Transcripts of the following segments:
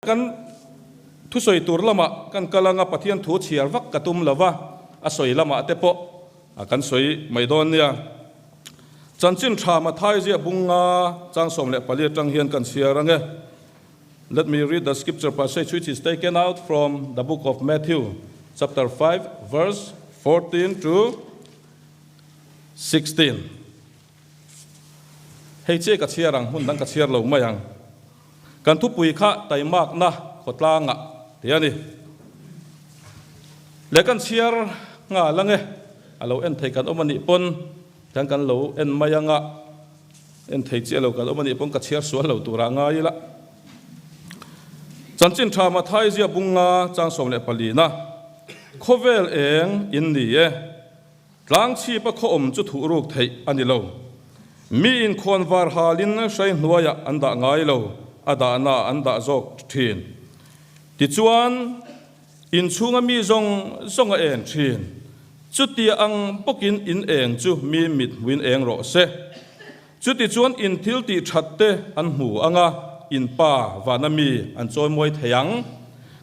Kan thusawi tur lamah kan kal anga Pathian thu chhiar vak ka tum lo va, a sawi lamah te pawh kan sawi mai dawn nia. Chanchin tha Mathai ziah bunga chang 14 atang hian kan chhiar ang e. Let me read the scripture passage which is taken out from the book of Matthew chapter 5 verse 14 to 16. Hei che ka chhiar ang, hmun dang ka chhiar lo mai ang. Kan thupui kha taimakna khawtlangah tih a ni. Leh kan chhiar nghal ang e, a lo en thei kan awm a nih pawn hian kan lo en mai ang a, en thei chiah lo kan awm a nih pawn ka chhiar sual lo turah ngai ila. Chanchin tha Mathai ziah bunga chang 14 na, Khawvel eng in ni e. Tlangchhipa khaw awm chu thuh ruk theih a ni lo. Mi inkhawn var halin hrai hnuaiah an dah ngai lo, a dahna an dah zawk thin. Tichuan, inchhunga mi zawng zawng a en thin. Chutia ang bawkin in eng chu mi mit hmuin eng rawh se. Chutichuan in thil tih that te an hmu ang a, in pa vana mi an chawimawi thei ang.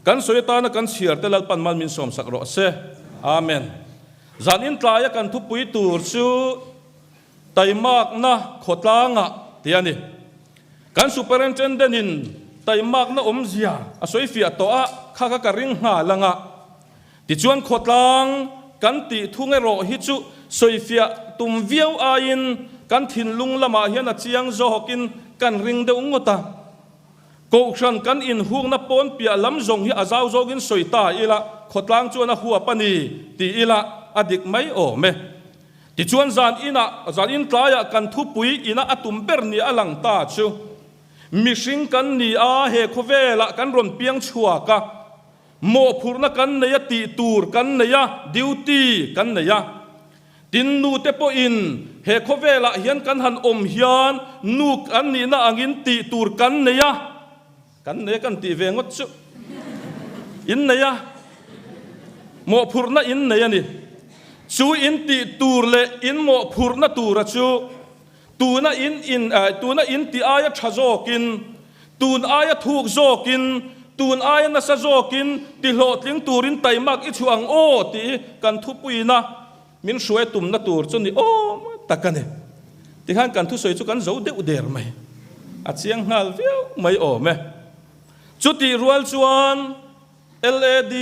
Kan sawi atana kan chhiar te Lalpan mal min sawmsak rawh se. Amen. Zan in tlaia kan thupui tur chu taimakna khawtlangah tih a ni. Kan Superintendent in taimakna awmzia a sawi fiah tawh a, kha kha ka ring nghal ang a. Tichuan khawtlang kan tih thung erawh hi chu sawifiah tum viau aiin kan thinlung lamah hian a chiang zawkin kan ring deuh ngawt a. Kohhran kan inhukna pawn piah lam zawng hi a zau zawkin sawi ta ila khawtlang chuan a huap a ni ti ila a dik mai awm e. Tichuan zan inah zan in tlaiah kan thupui ina a tum ber ni a lang ta chu mihring kan ni a, he khawvelah kan rawn piang chhuak a, Mawhphurhna kan nei a, tih tur kan nei a, duty kan nei a. Tin, nute pawhin he khawvelah hian kan han awm hian nu kan nihna angin tih tur kan nei a, kan nei a kan tih ve ngawt chu in nei a, mawhphurhna in nei a ni. Chu in tih tur leh in mawhphurhna tura chu Tuna in in tuna in tih aia tha zawkin, tun aia thuk zawkin, tun aia nasa zawkin ti hlawhtling turin taimak i chhuah ang aw tih hi kan thupuina min hruai tumna tur chu ni awm tak a ni. Tikhan kan thusawi chu kan zo deuh der mai. A chiang nghal viau mai awm e. Chutih rual chuan LAD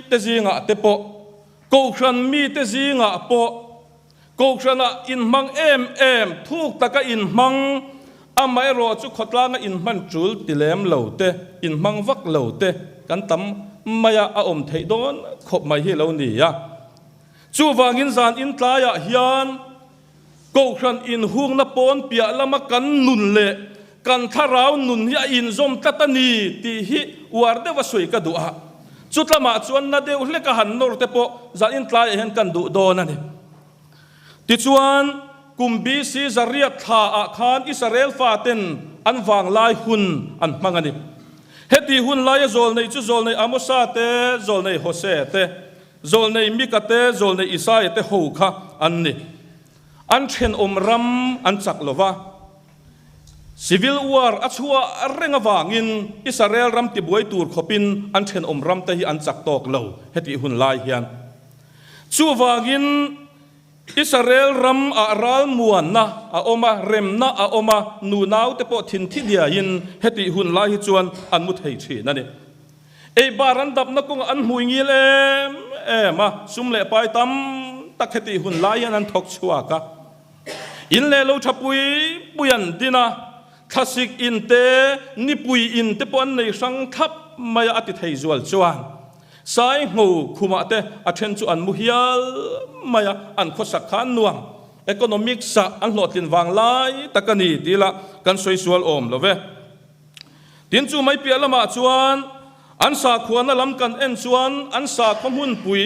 te zingah te pawh, Kohhran mite zingah pawh, Kohhranah inhmang em em, thuk taka inhmang, amaherawh chu khawtlanga inhman tul ti lem lo te, inhmang vak lo te kan tam mai a, a awm theih dawn khawp mai hi lo ni a. Chuvangin zan in tlaiah hian Kohhran inhungna pawn piah lama kan nun leh kan thlarau nun hi a inzawm tlat a ni tih hi uar deuha sawi ka duh a. Chutlamah chuan na deuh hleka han nawr te pawh zan in tlaiah hian kan duh dawn a ni. Tichuan, kum BC zariat thlaah khan Israel faten an vanglai hun an hmang a ni. Heti hun laia zawlnei chu zawlnei Amosa te, zawlnei Hosea te, zawlnei Mika te, zawlnei Isaia te ho kha an ni. An thenawm ram an chak lo va. Civil war a chhuah reng avangin Israel ram tibuai tur khawpin an thenawm ram te hi an chak tawk lo hetih hun lai hian. Chuvangin Israel ram ah ralmuanna a awm a, remna a awm a, nunau te pawh thinthi diaiin hetih hun lai hi chuan an mu thei thin a ni. Eibar an dapna kawngah an hmui ngil em em a, sum leh pai tam tak hetih hun lai hian an thawk chhuak a. In leh lo tha pui pui an din a, thlasik in te, nipui in te pawh an nei hrang thlap mai a, a ti thei zual chuan sai ngho khumah te a then chu an mu hial mai a, an khawsak kha an nuam. Economics ah an hlawhtlin vang lai tak a ni tih lah kan sawi sual awm lo ve. Tin chu mai piah lamah chuan an sakhuana lam kan en chuan an sakhaw hmunpui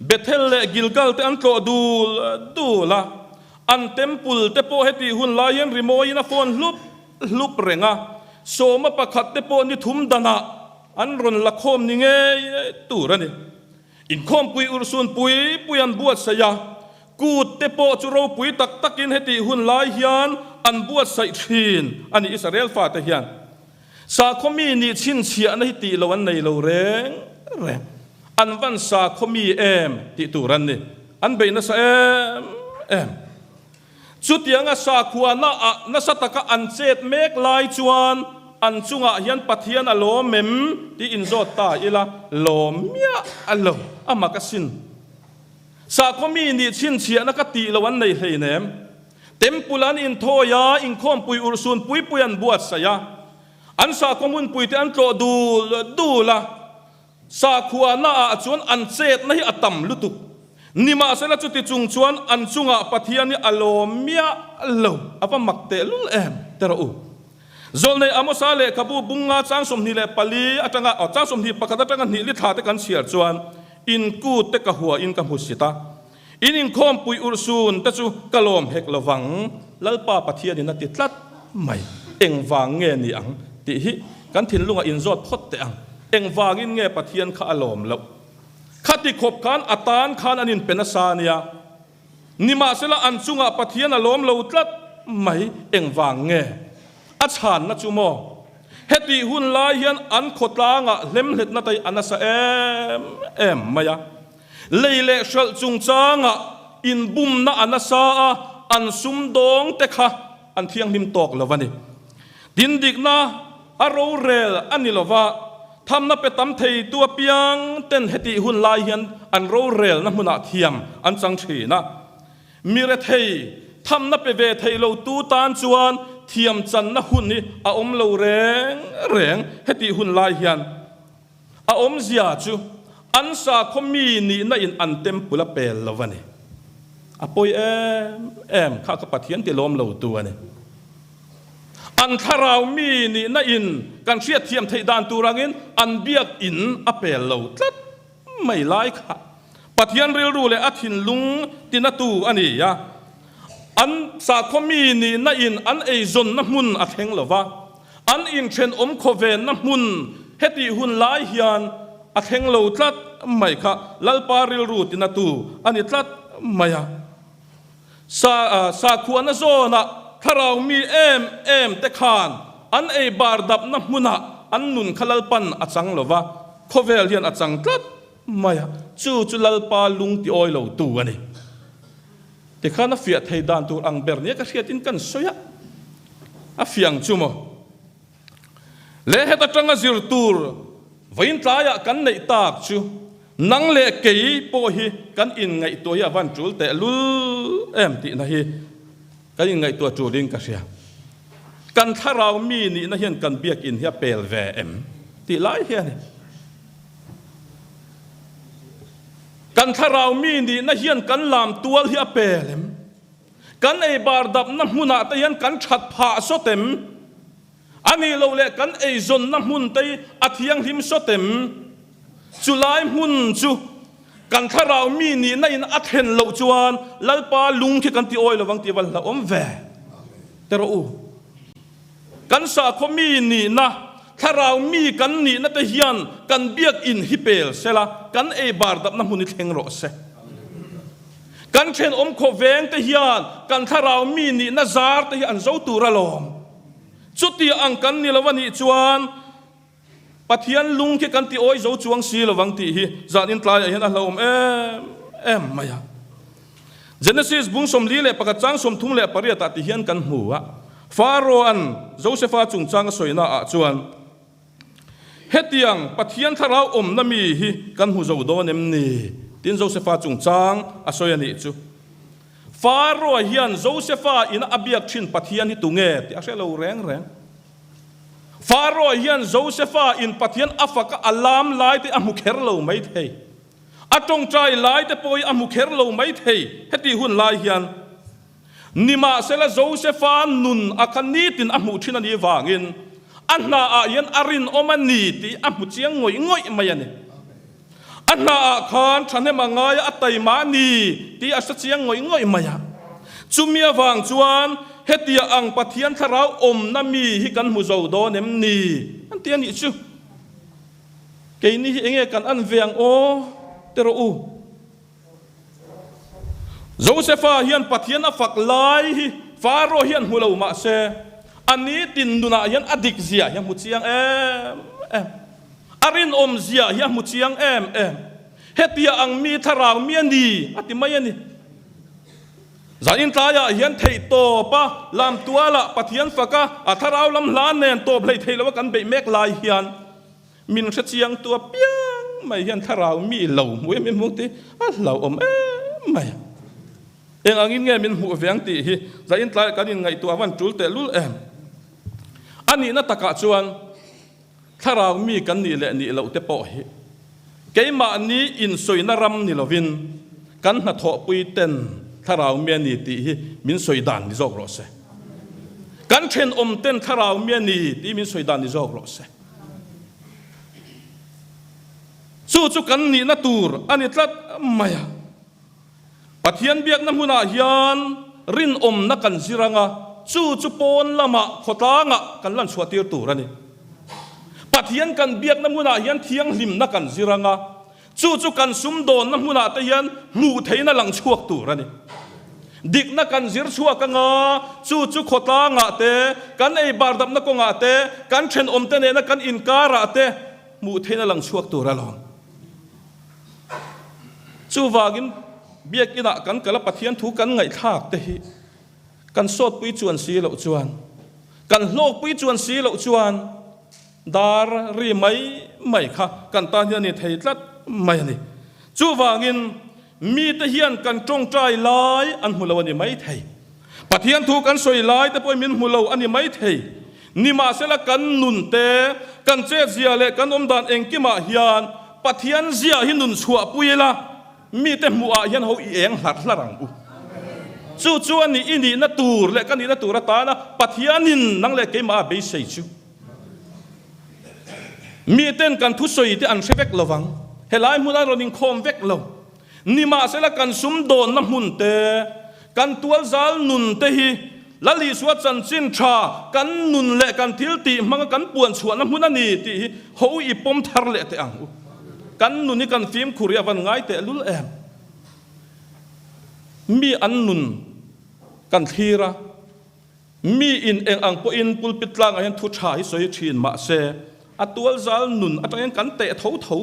Bethel leh Gilgal te an tlawh dul dul a, an temple te pawh hetih hun lai hian rimawiin a phone hlup hlup reng a, sawma pakhat te pawh ni thum danah an rawn la khawm ni ngei tur a ni. Inkhawmpui urhsun pui pui an buatsaih a, kut te pawh chu ropui tak takin hetih hun lai hian an buatsaih thin a ni Israel fate hian. Sakhaw mi nih chhinchhiahna hi tih lo an nei lo reng reng. An van sakhaw mi em tih tur an ni. An bei nasa em em. Chutianga sakhuana ah nasa taka an chet mek lai chuan an chungah hian Pathian a lawm em tih inzawt ta ila, lawm miah a lo, a mak asin. Sakhaw mi nih chhinchhiahna ka tih lo an nei hleinem. Temple an inthawi a, inkhawmpui urhsun pui pui an buatsaih a, an sakhaw hmunpui te an tlawh dul dul a, Sakhuana ah chuan an chetna hi a tam lutuk. Nimahsela chuti chung chuan an chungah Pathian hi a lawm miah lo. A va mak tehlul em te rawh u. Zawlnei Amosa lehkhabu bunga chang 24 atanga aw chang 21 atanga hnih li thla te kan chhiar chuan in kut te ka hua in ka hmu sit a. In inkhawmpui urhsun te chu ka lawm hek lo vang, Lalpa Pathianin a ti tlat mai. Engvang nge ni ang tih hi kan thinlungah inzawt phawt teh ang. Engvangin nge Pathian kha a lawm loh? Khati khawp khan a tan khan an inpe nasa a nia. Nimahsela an chungah Pathian a lawm lo tlat mai. Engvang nge? A chhanna chu maw? Hetih hun lai hian an khawtlangah hlemhletna te hi a nasa em em mai a. Lei leh hralh chungchangah inbumna a nasa a, an sumdawng te kha an thianghlim tawk lo a ni. Dindikna a rorel a ni lo va, thamna pe tam theitu apiang ten hetih hun lai hian an rorelna hmunah thiam an chang thin a. Mi rethei, thamna pe ve thei lotu tan chuan thiam channa hun hi a awm lo reng reng hetih hun lai hian. A awmzia chu an sakhaw mi nihna in an temple a pel lo a ni. A pawi em em kha ka Pathian ti lawm lo tu a ni. An thlarau mi nihna in kan hriatthiam theih dan tur angin an biak in a pel lo tlat mai lai kha Pathian rilru leh a thinlung tinatu a ni a. An sakhaw mi nihna in an eizawnna hmun a thleng lo va. An inthenawm khawvenna hmun hetih hun lai hian a thleng lo tlat mai kha Lalpa rilru tinatu a ni tlat mai a. Sa sakhuana zawnah thlarau mi em em te khan an ei bar dapna hmunah an nun kha Lalpan a chang lo va, khawvel hian a chang tlat mai a, chu chu Lalpa lung ti awi lo tu a ni. Tikhan a fiah thei dan tur ang ber nia ka hriatin kan sawi a, a fiah ang chu maw? Le heta tanga zir tur vawiin tlaiah kan neih tak chu nang leh kei pawh hi kan inngaihtuah hi a van tul teh lul em tihna hi kan inngaihtuah tulin ka hria. Kan thlarau mi nihna hian kan biakinn hi a pel ve em tih lai hi a ni. Kan thlarau mi nihna hian kan lam tual hi a pel em? Kan ei bar dapna hmunah te hian kan that phah sawt em? A nih loh leh kan eizawnna hmun te hi a thianghlim sawt em? Chulai hmun chu kan thlarau mi nihna in a thlen loh chuan Lalpa lung khi kan ti awi lovang tih va hlauhawm ve te rawh u. Kan sakhaw mi nihna, thlarau mi kan nihna te hian kan biakinn hi pel se la, kan ei bar dapna hmun hi thleng rawh se. Kan thenawm khawveng te hian kan thlarau mi nihna zar te hi an zo tur alawm. Chuti ang kan ni lo a nih chuan, Pathian lung khi kan ti awi zo chuang si lovang tih hi zanin tlaiah hian a hlauhawm em em mai a. Genesis bung 41 chang 38 ah ti hian kan hmu a, Pharaoh-a'n Josefa chungchang a sawina ah chuan, Hetiang Pathian thlarau awmna mi hi kan hmu zo dawn em ni? Tiin Josefa chungchang a sawi a nih chu. Pharaoh-a hian Josefa ina a biak thin Pathian hi tunge tih a hre lo reng reng. Pharaoh hian Josefa in Pathian a faka a lam lai te a hmu kher lo mai thei. A tawngtai lai te pawh hi a hmu kher lo mai thei hetih hun lai hian. Nimahsela Josefa nun a kha nitin a hmuh thin a nih vangin a hna ah hian a rinawm a ni tih a hmu chiang ngawih ngawih mai a ni. A hna ah khan thahnem a ngai a, a taima a ni tih a hre chiang ngawih ngawih mai a. Chumi avang chuan hetia ang Pathian thlarau awmna mi hi kan hmu zo dawn em ni? An ti a nih chu. Keini hi enge kan an ve ang aw? Ti rawh u. Josefa hian Pathian a fak lai hi Pharaoh hian hmu lo mah se, A nitin nunah hian a dik zia hi a hmu chiang em em. A rinawm zia hi a hmu chiang em em. Hetia ang mi thlarau mi a ni a ti mai a ni. Zanin tlaiah hian theih tawp a, lamtualah Pathian faka a thlarau lam hla nen tawp hlei thei loa kan beih mek lai hian min hre chiang tu apiang mai hian thlarau mi lo hmu em em hmung tih a hlauhawm em mai. Eng angin nge min hmuh ve ang tih hi zanin tlaiah kan inngaihtuah van tul tehlul em. A nihna takah chuan Thlarau mi kan nih leh nih loh te pawh hi keimahni insawina ram ni lovin kan hnathawhpui ten thlarau mi a ni tih hi min sawi dan ni zawk rawh se. Kan thenawm ten thlarau mi a ni tih min sawi dan ni zawk rawh se. Chu chu kan nihna tur a ni tlat mai a. Pathian biakna hmunah hian rinawmna kan zir anga, chu chu pawn lamah khawtlangah kan lan chhuahtir tur a ni. Pathian kan biakna hmunah hian thianghlimna kan zir anga, chu chu kan sumdawnna hmunah te hian hmuh theihna lang chhuak tur a ni. Dikna kan zir chhuak anga, chu chu khawtlangah te, kan ei bar dapna kawngah te, kan thenawmte nena kan inkarah te hmuh theihna lang chhuak tur a lawm. Chuvangin biakinah kan kal a Pathian thu kan ngaihthlak te hi kan sawtpui chuan si loh chuan, kan hlawkpui chuan si loh chuan dar ri mai mai kha kan tan hian a ni thei tlat mai a ni. Chuvangin mite hian kan tawngtai lai an hmu lo a ni mai thei. Pathian thu kan sawi lai te pawhin min hmu lo a ni mai thei. Nimahsela kan nun te, kan chetzia leh kan awmdan engkimah hian Pathian zia hi nun chhuahpui ila, mite hmuhah hian ho i eng hlarh hlarh ang u. Chu chu a nih i nihna tur leh ka nihna tur atana Pathianin nang leh keimah a beisei chu. Miten kan thusawi te an hre vek lo vang, helai hmunah an rawn inkhawm vek lo. Nimahsela kan sumdawnna hmun te, kan tualzal nun te hi Lal Isua chanchin tha kan nun leh kan thil tih hmanga kan puan chhuahna hmun a ni tih hi ho i pawm thar leh teh ang u. Kan nun hi kan fimkhur hi a van ngai teh lul em? Mi an nun kan thlir a, mi in eng ang pawhin pulpit tlangah hian thu tha hi sawi thin mahse a tualzal nun atangin kan teh tho tho.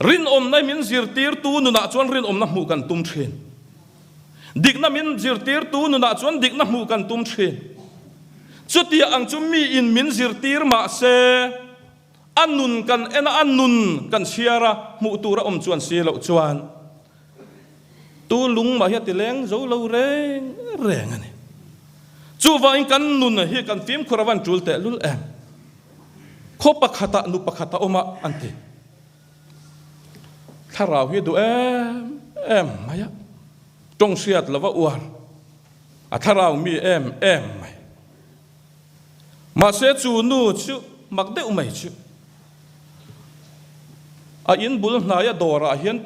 Rinawmna hi min zirtirtu nunah chuan rinawmna hmuh kan tum thin. Dikna min zirtirtu nunah chuan dikna hmuh kan tum thin. Chutiang ang chu miin min zirtir mah se, a nun kan en a, a nun kan chhiar a, hmuh tur a awm chuan si loh chuan tu lung mah hi a ti leng zo lo reng reng a ni. Chuvangin kan nun hi kan fimkhur avan tul tehlul em? Khaw pakhatah nu pakhat a awm a an ti. Thlarau hi duh em em mai a, tawng hriat lova uar a thlarau mi em em mai. Mahse chu nu chu mak deuh mai chu a in bul hnaia dawrah hian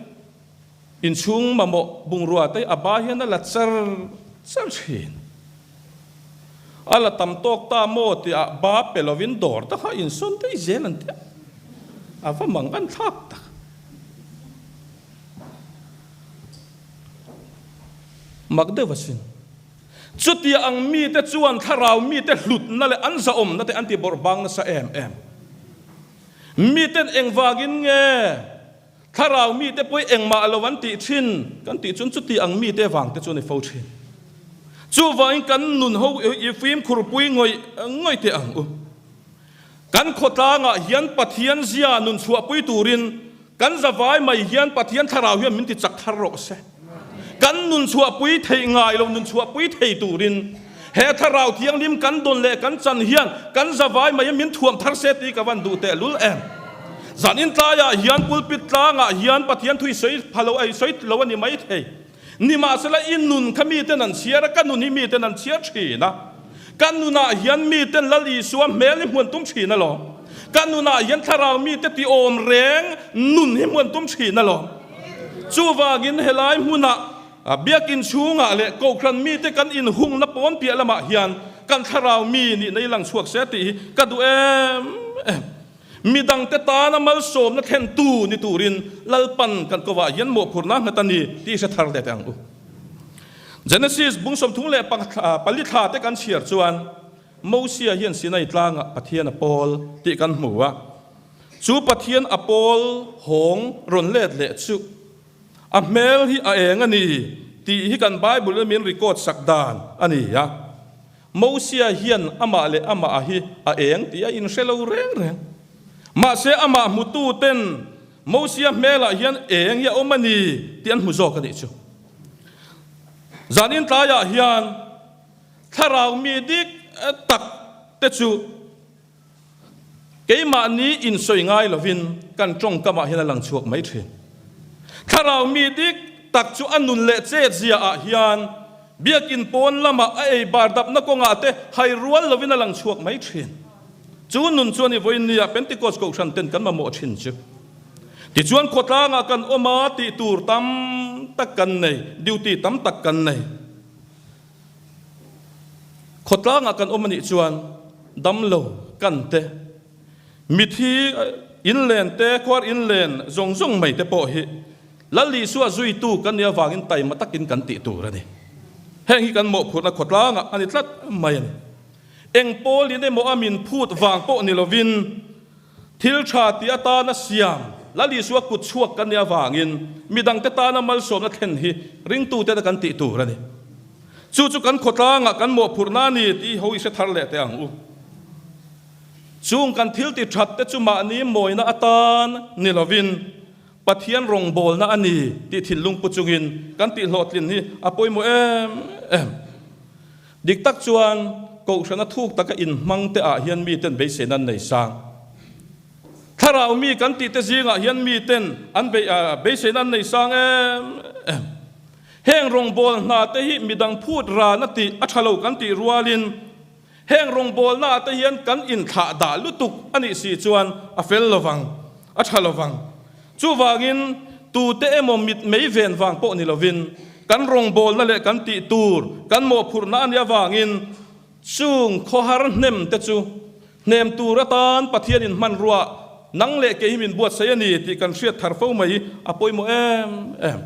Inchhung mamawh bungrua te a ba hian a la char char thin. A la tam tawk ta maw tih ah ba pe lovin dawr te kha insawn daih zel an tia. A va mang an thlak tak. Mak deuh asin. Chutia ang mite chuan thlarau mite hlutna leh an zahawmna te an ti bawrh bang nasa em em. Miten engvangin nge Thlarau mite pawh engmah lo an tih thin kan tih chuan chuti ang mite vang te chu a ni fo thin. Chuvangin kan nun ho i fimkhurpui ngawih ngawih teh ang u. Kan khawtlangah hian Pathian zia nun chhuahpui turin kan zavai mai hian Pathian thlarau hian min ti chak thar rawh se. Kan nun chhuahpui theih ngai lo nun chhuahpui thei turin he thlarau thianghlim kan dawn leh kan chan hian kan zavai mai min thuam thar se tih ka van duh tehlul em. Zanin tlaiah hian pulpit tlangah hian Pathian thu i sawi pha lo a i sawi lo a ni mai thei. Nimahsela i nun kha miten an chhiar a, ka nun hi miten an chhiar thin a. Ka nunah hian miten Lal Isua hmel hi hmuan tum thin alawm. Ka nunah hian thlarau mite ti awm reng nun hi hmuan tum thin alawm. Chuvangin helai hmunah biakin chhungah leh kohhran mite kan inhungna pawn piah lamah hian kan thlarau mi nihna i lang chhuak se tih hi ka duh em em. Midangte tana malsawmna thlentu ni turin Lalpan kan kovah hian mawhphurhna nghat a ni tih i hre thar leh teh ang u. Genesis bung 34 thla te kan chhiar chuan Mosia hian Sinai tlangah Pathian a pawl tih kan hmu a. Chu Pathian a pawl hawng rawn let leh chu a hmel hi a eng a ni tih hi kan Bible in min record sak dan a ni a. Mosia hian amah leh amah hi a eng tih a inhre lo reng reng. Mahse amah hmutu ten Mosia hmelah hian eng hi a awm a ni tih an hmu zawk a nih chu. Zanin tlaiah hian thlarau mi dik tak te chu keimahni insawi ngai lovin kan tawngkamah hian a lang chhuak mai thin. Thlarau mi dik tak chu a nun leh chet ziaah hian biakin pawn lamah a ei bar dapna kawngah te hai rual lovin a lang chhuak mai thin. Chu nun chuan i vawiin nia Pentecost kohhran ten kan mamawh thin chu. Tichuan khawtlangah kan awm a, tih tur tam tak kan nei, duty tam tak kan nei. Khawtlangah kan awm a nih chuan damlo kan te, mithi inlen te, khuar inlen zawng zawng mai te pawh hi Lal Isua zuitu kan nih avangin taima takin kan tih tur a ni. Heng hi kan mawhphurhna khawtlangah a ni tlat mai a ni. Eng pawlin emaw a min phut vang pawh ni lovin thil tha tih atana siam Lal Isua kut chhuak kan nih avangin midangte tana malsawmna thlen hi ringtute kan tih tur a ni. Chu chu kan khawtlangah kan mawhphurhna a ni tih ho i hre thar leh teh ang u. Chung kan thil ti that te chu mahni mawina atan ni lovin Pathian rawngbawlna a ni tih thinlung pu chungin kan tihhlawhtlin hi a pawimawh em em. Dik tak chuan Kohhrana thuk taka inhmang te ah hian miten beiseina an nei sang. Thlarau mi kan tih te zingah hian miten an beiseina an nei sang em em. Heng rawngbawlna hna te hi midang phut rana tih a tha lo kan tih rualin Heng rawngbawlnaah te hian kan inthlah dah lutuk a nih si chuan a fel lo vang, a tha lo vang. Chuvangin tute emaw mit mei ven vang pawh ni lovin kan rawngbawlna leh kan tih tur, kan mawhphurhna a nih avangin chung khawhar hnem te chu hnem tur atan Pathianin hmanrua nang leh kei hi min buatsaih a ni tih kan hriat thar fo mai a pawimawh em em.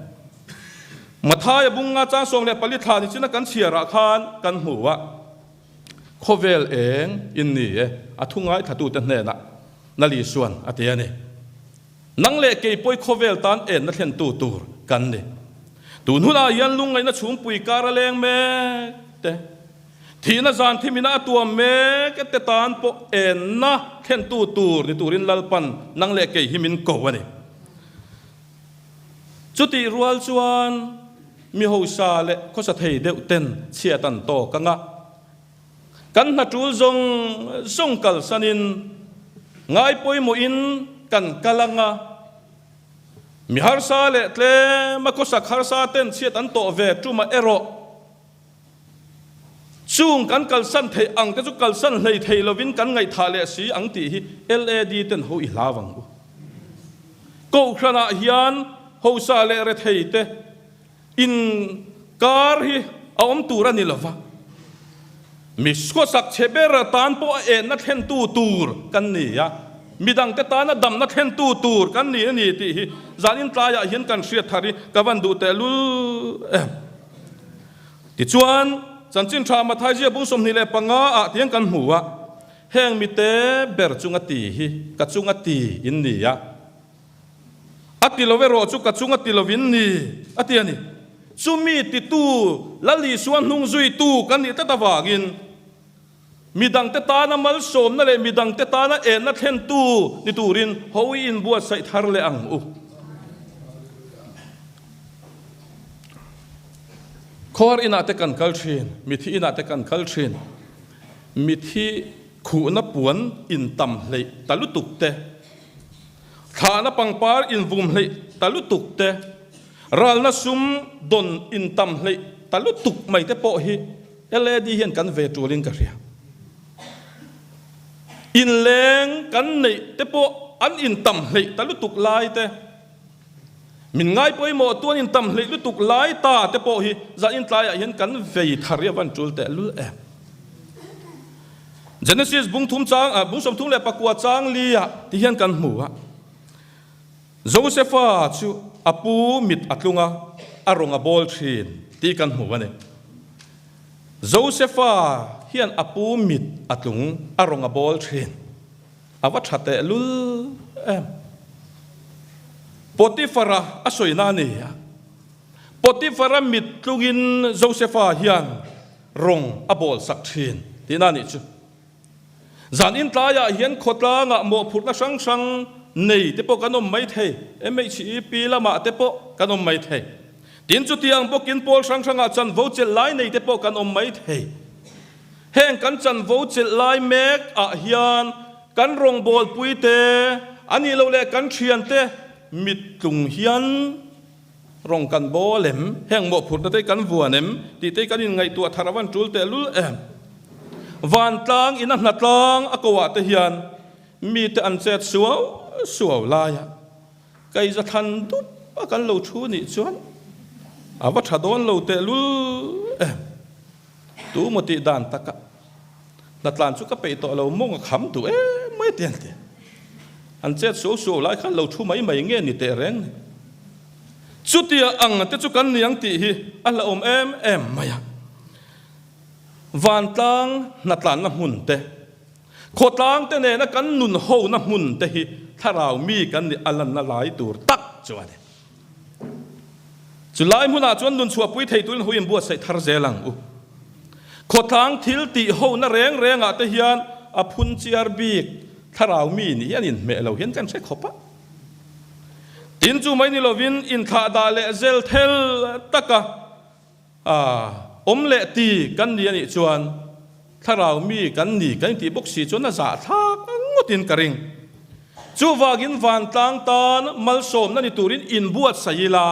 Mathaia bunga chang 14 thla ni china kan chhiarah khan kan hmu a, Khawvel eng in ni e, a thu ngaithlatute hnenah Nali Suan a ti a ni. Nang leh kei pawi khawvel tan enna thlentu tur kan ni. Tun hunah hian lungngaihna chhumpui kar a leng mek te, thihna zan thimina a tuam mek te tan pawh enna thlentu tur ni turin Lalpan nang leh kei hi min ko a ni. Chutih rual chuan mi hausa leh khawsa thei deuh ten chhiat an tawk ang a, kan hna tul zawng zawng kalsanin ngai pawimawhin kan kal ang a, mi harsa leh tlema khawsak harsa ten chhiat an tawh ve tumah erawh chung kan kalsan theih ang te chu kalsan hlei thei lovin kan ngaihthah leh si ang tih hi LAD ten ho i hlau ang u. Kohhranah hian hosa leh rethei te in kar hi a awm tur a ni lova, mi khawsak chhe ber tan pawh a enna thlentu tur kan ni a, midangte tana damna thlentu tur kan ni a ni tih hi zanin tlaiah hian kan hriat thar hi ka van duh tehlul em. Tichuan, Chanchin Tha Mathai zia bung 25 ah tiang kan hmu a, heng mite ber chunga ti hi ka chunga ti in ni a, a ti lo erawh chu ka chunga ti lo in ni, a ti a ni. Chumi titu Lal Isua hnung zuitu kan nih tlat avangin, Midangte tana malsawmna leh midangte tana enna thlentu ni turin ho i inbuatsaih thar leh ang u. Khawhar inah te kan kal thin, mithi inah te kan kal thin. Mithi khuhna puan intam hleih ta lutuk te, thlahna pangpar invum hleih ta lutuk te, ralna sum dawn intam hleih ta lutuk mai te pawh hi LAD hian kan ve tulin ka hria. Inleng kan neih te pawh an intam hleih ta lutuk lai te, min ngai pawimawh tu an intam hleih lutuk lai ta te pawh hi zanin tlaiah hian kan vei thar i a van tul tehlul em. Genesis bung thum chang, bung 39 chang li ah ti hian kan hmu a. Josefa chu a pu mit a tlung a, a rawng a bawl thin tih kan hmu a ni. Josefa hian a pu mit a tlung a rawng a bawl thin. A va tha tehlul em. Potifara a sawina a ni a. Potifara mit tlungin Josefa hian rawng a bawl sak thin tihna a nih chu. Zan in tlaiah hian khawtlangah mawhphurhna hrang hrang nei te pawh kan awm mai thei, MHEP lamah te pawh kan awm mai thei. Tin chutiang bawkin pawl hrang hrangah chanvo chelh lai nei te pawh kan awm mai thei. Heng kan chanvo chelh lai mek ah hian kan rawngbawlpui te, a nih loh leh kan thiante mittlung hian rawng kan bawl em, heng mawhphurhna te kan vuan em tih te kan inngaihtuah thar avan tul tehlul em. Vantlang ina hnatlang a ko ah te hian mite an chet suau suau lai a, Keiza thlan dup a kan lo thu nih chuan a va tha dawn lo tehlul em. Tu maw tih dan taka hnatlan chu ka peih tawh lo mawng a kham duh em mai ti an ti. An chet suau suau lai khan lo thu mai mai nge ni teh reng ni. Chutia ang te chu kan ni ang tih hi a hlauhawm em em mai a. Vantlang hnatlanna hmun te, khawtlang te nena kan nun hona hmun te hi thlarau mi kan nih a lanna lai tur tak chu a ni. Chu lai hmunah chuan nun chhuahpui thei turin hui inbuatsaih thar zel ang u. Khawtlang thil tih hona reng rengah te hian a phun chiar bik thlarau mi nih hi an inhmeh lo hian kan hre khawp a. Tin chu mai ni lovin inthlahdah leh zel thel taka A, awm leh ti kan ni a nih chuan thlarau mi kan ni kan intih bawk si chuan a zahthlak ngawtin ka ring. Chuvangin vantlang tan malsawmna ni turin inbuatsaih ila,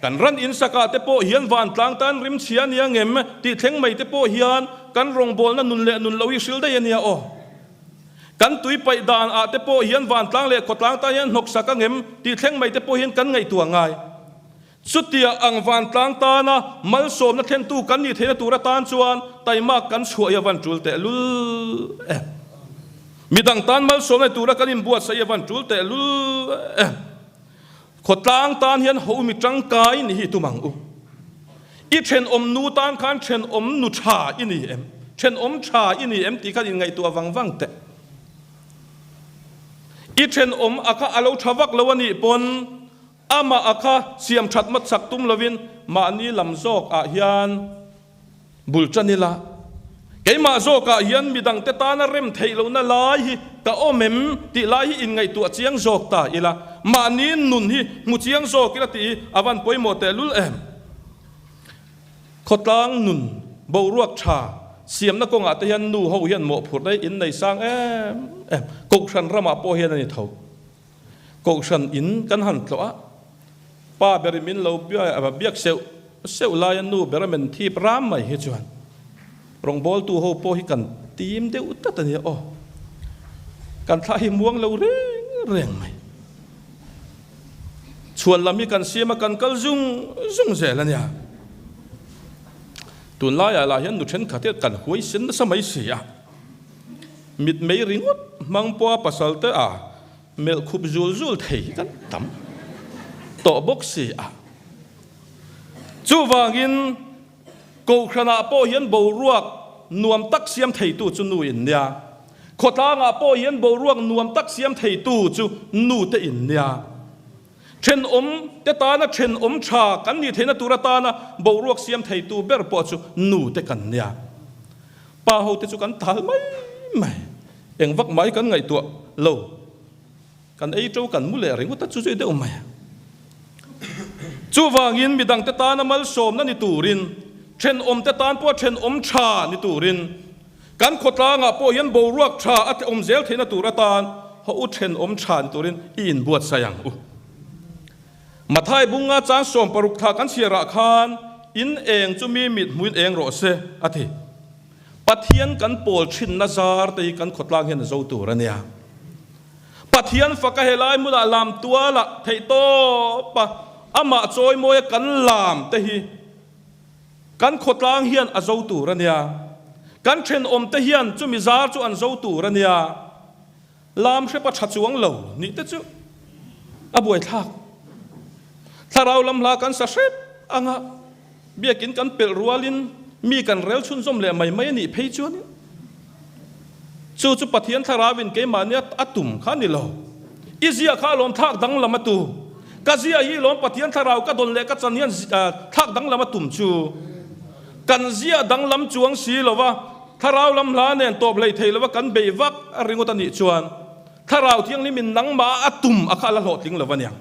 kan ran insakah te pawh hian vantlang tan rimchhia a nia ngem tih thleng mai te pawh hian kan rawngbawlna nun leh nun lo hi hril daih a nia aw. Kan tui paih dan ah te pawh hian vantlang leh khawtlang tan hian hnawksak a ngem tih thleng mai te pawh hian kan ngaihtuah ngai. Chutia ang vantlang tana malsawmna thlentu kan nih theihna tur atan chuan taimak kan chhuah hi a van tul tehlul em. Midang tan malsawmna ni tura kan inbuatsaih hi a van tul tehlul em. Khawtlang tan hian ho mi tangkai ni hi tum ang u. I thenawm nu tan khan thenawm nu tha i ni em, thenawm tha i ni em tih khan inngaihtuah vang vang teh. I thenawm a kha a lo tha vak lo a nih pawn Amah a kha siam that mat chak tum lovin mahni lam zawk ah hian bul tan ila, keimah zawk ah hian midang te tana rem theih lohna lai hi ka awm em tih lai hi inngaihtuah chiang zawk ta ila, mahni nun hi hmu chiang zawk ila tih hi a van pawimawh tehlul em. Khawtlang nun boruak tha siamna kawngah te hian nu ho hian mawhphurh daih in nei sang em em, Kohhran ramah pawh hian a ni tho. Kohhran in kan han tlawh a, pa ber in min lo biak seuh seuh laia nu ber a men thip ram mai hi chuan rawngbawltu ho pawh hi kan tim deuh tlat a nia aw. Kan thlah hi muang lo reng reng mai. Chhuan lam hi kan siam a kan kal zung zung zel a nia. Tunlaiah lah hian nu thenkhat hian kan huaisen nasa mai si a. Mitmei ringawt hmang pawha pasal te a melh khup zul zul thei hi kan tam tawh bawk si a. Chuvangin Kohhranah pawh hian boruak nuam tak siam theitu chu nu in nia. Khawtlangah pawh hian boruak nuam tak siam theitu chu nu te in nia. Thenawm te tana thenawm tha kan nih theihna tur atana boruak siam theitu ber pawh chu nu te kan nia. Pa ho te chu kan tal mai mai, eng vak mai kan ngaihtuah lo, kan ei to kan mu leh ringawt a chu zui deuh mai. Chuvangin midang te tana malsawmna ni turin, thenawm te tan pawh thenawm tha ni turin, Kan khawtlangah pawh hian boruak tha a awm zel theihna tur atan haw u thenawm tha ni turin i inbuatsaih ang u. Mathai bunga chang 16 thla kan chhiarah khan in eng chu mi mit hmuin eng rawh se a ti. Pathian kan pawl thinna zar te hi kan khawtlang hian a zo tur a nia. Pathian faka helai hmunah lam tualah theihtawpa amah chawimawia kan lam te hi Kan khawtlang hian a zo tur a nia. Kan thenawmte hian chumi zar chu an zo tur a nia. Lam hrepa tha chuang lo nih te chu a buaithlak. Thlarau lam hla kan sa hrep anga biakin kan pelh rualin Mi kan rel chhunzawm leh mai mai a nih phei chuan chu chu Pathian Thlarauin keimahni a tum kha a ni lo. I zia kha alawm thlak danglam a tu. Ka zia hi lawm Pathian Thlarau ka dawn leh ka chan hian thlak danglam a tum chu. Kan zia danglam chuang si lova Thlarau lam hla nen tawp hlei thei lova kan bei vak a ringawt a nih chuan Thlarau Thianghlimin nangmah a tum a kha a la hlawhtling lo aniang.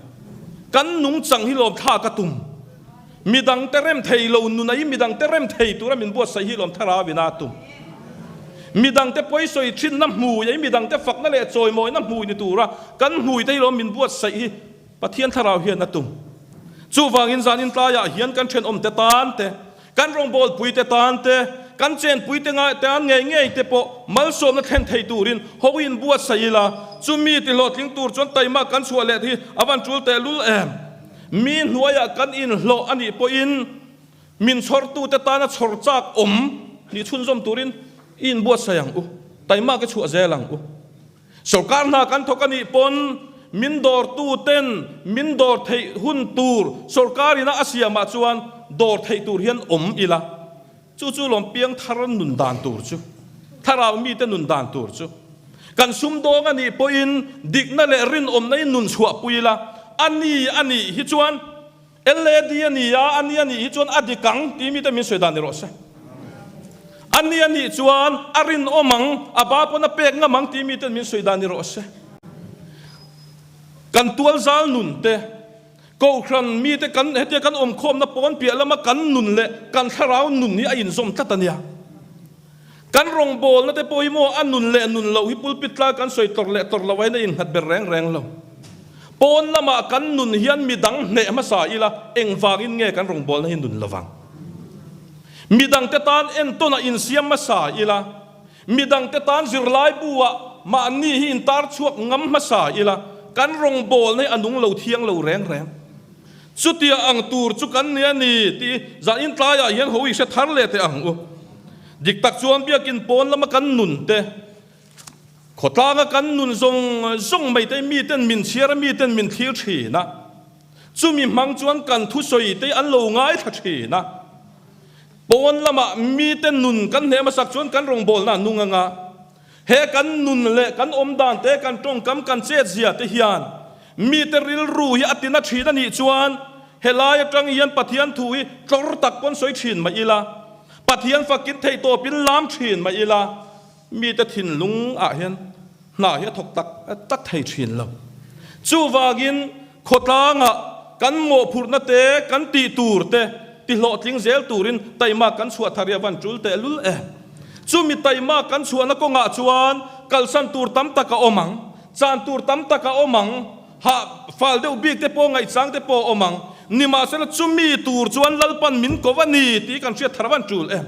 Kan nungchang hi lawm thlak a tum. Midangte rem thei lo nuna i midangte rem thei tura min buatsaih hi lawm Thlarau in a tum. Midangte pawisawi thinna hmui a i midangte fakna leh chawimawina hmui ni tura kan hmuite hi lawm min buatsaih hi Pathian Thlarau hian a tum. Chuvangin zanin tlaiah hian kan thenawmte tan te, Kan rawngbawlpuite tan te, kan chenpuite ngai tan ngei ngei te pawh malsawmna thlen thei turin ho in buatsaih ila, chumi ti hlawhtling tur chuan taima kan chhuah leh hi a van tul tehlul em? Mi hnuaiah kan inhlawh a nih pawhin min chhawrtute tana chhawr chak awm nih chhunzawm turin i inbuatsaih ang u, taima ka chhuah zel ang u. Sorkar hna kan thawk a nih pawn min dawrtu ten min dawr theih hun tur sorkar ina a siamah chuan dawr theih tur hian awm ila, chu chu lawm piang thar nun dan tur chu, thlarau mite nun dan tur chu. Kan sumdawng a nih pawhin dikna leh rinawmna in nun chhuahpui ila, a ni a nih hi chuan LAD a ni a, a ni a nih hi chuan a dik ang tih mite min sawi dan ni rawh se. A ni a nih chuan a rinawm ang, a ba pawn a pek ngam ang tih miten min sawi dan ni rawh se. Kan tualzal nun te, Kohhran mite kan hetia kan awmkhawmna pawn piah lama kan nun leh kan thlarau nun hi a inzawm tlat a nia. Kan rawngbawlna te pawh hi maw a nun leh nun loh hi pulpit tlai kan sawi tlawrh leh tlawrh loh aiin a innghat ber reng reng lo. Pawn lamah kan nun hian midang hneh hmasa ila engvangin nge kan rawngbawlna hi nun lovang? Midangte tan entawnah insiam hmasa ila, midangte tan zirlaibu-ah mahni hi intar chhuak ngam hmasa ila kan rawngbawlna hi a nung lo thiang lo reng reng. Chutia ang tur chu kan ni a ni tih zanin tlaiah hian ho i hre thar leh teh ang u. Dik tak chuan biakin pawn lama kan nun te, khawtlanga kan nun zawng zawng mai te miten min chhiar a, miten min thlir thin a. Chumi hmang chuan kan thusawi te an lo ngaithla thin a. Pawn lamah mite nun kan hneh hmasak chuan kan rawngbawlna a nung ang a. He kan nun leh kan awm dan te, kan tawngkam, kan chetzia te hian mite rilru hi a tina thin a nih chuan helai atang hian Pathian thu hi tlawr tak pawn sawi thin mai ila, Pathian fakin theihtawpin lam thin mai ila, mite thinlung ah hian hna hi a thawk tak tak thei thin lo. Chuvangin khawtlangah kan mawhphurhna te, kan tih tur te tihlawhtling zel turin taima kan chhuah thar hi a van tul tehlul em. Chumi taima kan chhuahna kawngah chuan kalsan tur tam tak a awm ang, chan tur tam tak a awm ang, hah fal deuh bik te pawh ngaihchang te pawh a awm ang. Nimahsela chumi tur chuan Lalpan min ko a ni tih kan hriat thar van tul em.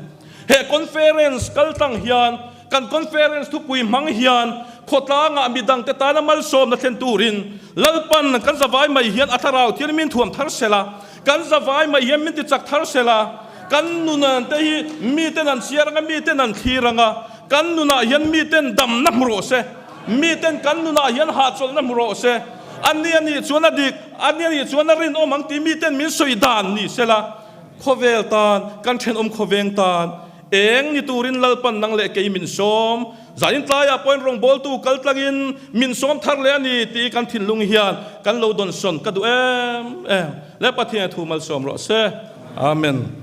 He conference kal tlang hian kan conference thupui hmang hian khawtlangah midangte tana malsawmna thlen turin Lalpan kan zavai mai hian a thlarau thil min thuam thar sela, kan zavai mai hian min tichak thar sela, kan nunan te hi miten an chhiar anga miten an thlir anga, kan nunah hian miten damna hmu rawh se, miten kan nunah hian hahchawlhna hmu rawh se, a ni a nih chuan a dik, a ni a nih chuan a rinawm ang tih miten min sawi dan ni sela, khawvel tan, kan thenawm khawveng tan, Eng ni turin Lalpan nang leh kei min sawm? Zanin tlaiah pawhin rawngbawltu kal tlangin min sawm thar leh a ni tih kan thinlung hian kan lo dawnsawn ka duh em em. Le Pathian thu malsawm rawh se. Amen.